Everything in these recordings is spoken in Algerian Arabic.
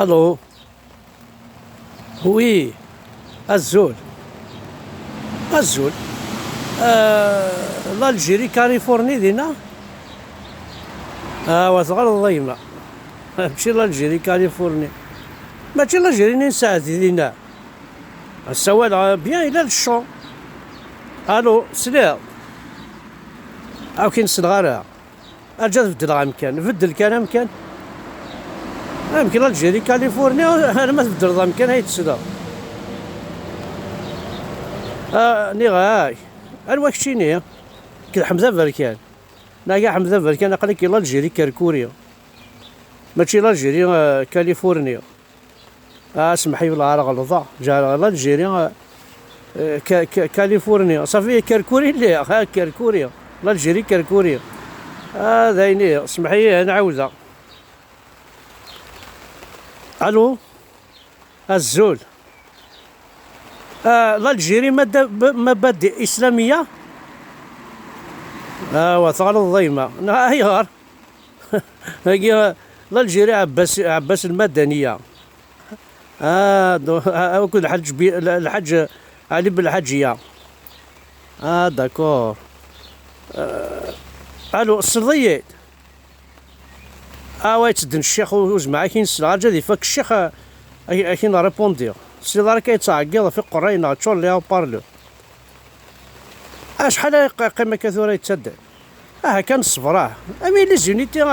Allô? Oui, Azul. Azul. l'Algérie Californie dinna? Ah, tɣelḍeḍ a gma. Mačči l'Algérie Californie. Mačči l'Algérie n Saɛdi dinna. Ssawaleɣ bien, yella le champ. Allô, tesliḍ? Ur k-in-selleɣ ara. Aǧ ad beddleɣ amkan. Beddel kan amkan. Amek l'Algérie Californie ma tbeddleḍ amkan ay tesleḍ. Nniɣ-ak, anwa keččini? Nekk d Ḥmed Aberkan. Nniɣ-ak a Ḥmed Aberkan aql-ik l'Algérie Kerkouri. Mačči l'Algérie Californie. Ah, semmeḥ-iyi wellah ar ɣelḍeɣ. Ǧeɛleɣ l'Algérie Californie. Safi Kerkouri lliɣ, ha Kerkouri. L'Algérie Kerkouri. Ah, dayen, semmeḥ-iyi ad nɛawdeɣ. Allô? Azul. l'Algérie مبادئ إسلامية؟ آه تغلط ضيمة. أيغر؟ هاكي l'Algérie عباس عباس المدنية. وكل الحاج الحاج علي بالحاجية. اه d'accord. Allô, الصديت. اه يتدن الشيخ وزمع كي نسلع رجا فاك الشيخ كي نريبوندي سيد راه كيتعقد في قرينا تشور les haut-parleurs. اشحال قيمة كثورة يتسدد كان الصبر امي les unités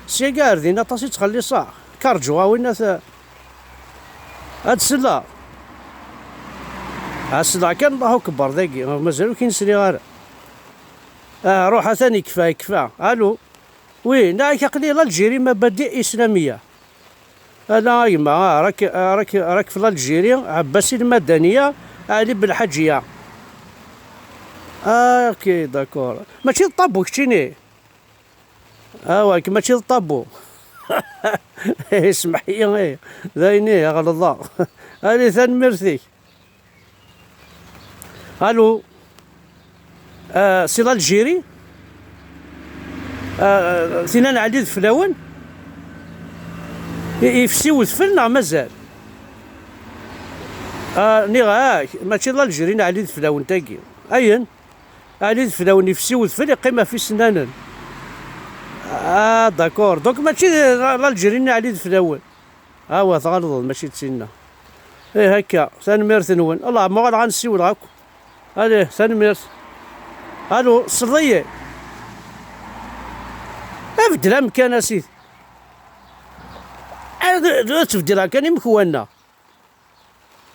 سي كاع دينا طاسي تخلي صح كارجوا وين هاد السلا السلا كان الله اكبر ذاكي مازالو كينسري غير روح ثاني كفا كفا. Allô, oui, ناعك قليل l'Algérie مبادئ اسلاميه. لا يما راك راك راك في l'Algérie عباسي المدنيه علي بالحاجيه. OK, d'accord. ماشي الطابو كتشيني. واك ماشي الطابو. اسمح لي ذايني غلطة. هذه ثاني Allô, c'est l'Algérie سينا علي فلاون يفسي وذفل نعم مازال نيغ ماشي l'Algérie علي فلاون تاكي اين علي فلاون يفسي وذفل يقيم في سنانن. D'accord, donc ماشي l'Algérie علي فلاون. ها هو تغلظ ماشي تسينا. ايه هكا ثانميرت نون الله ما غنسيول هاكو. allez ثانميرت. الو صدية ابدل امكان اسيد تبدل كان مكوانا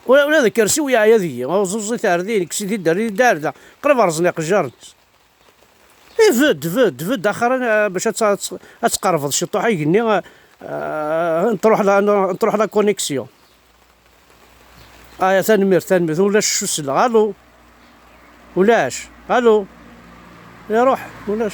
ولا ذاك كرسي ويا يدي زوزي تاردين كسيدي داري دار قرب رزني قجار. فد فد فد اخر باش تقرفض شي طوحه يقني نروح نروح la connexion. اه ثانمير ثانمير ولاش شو الو ولاش الو يا روح ولاش.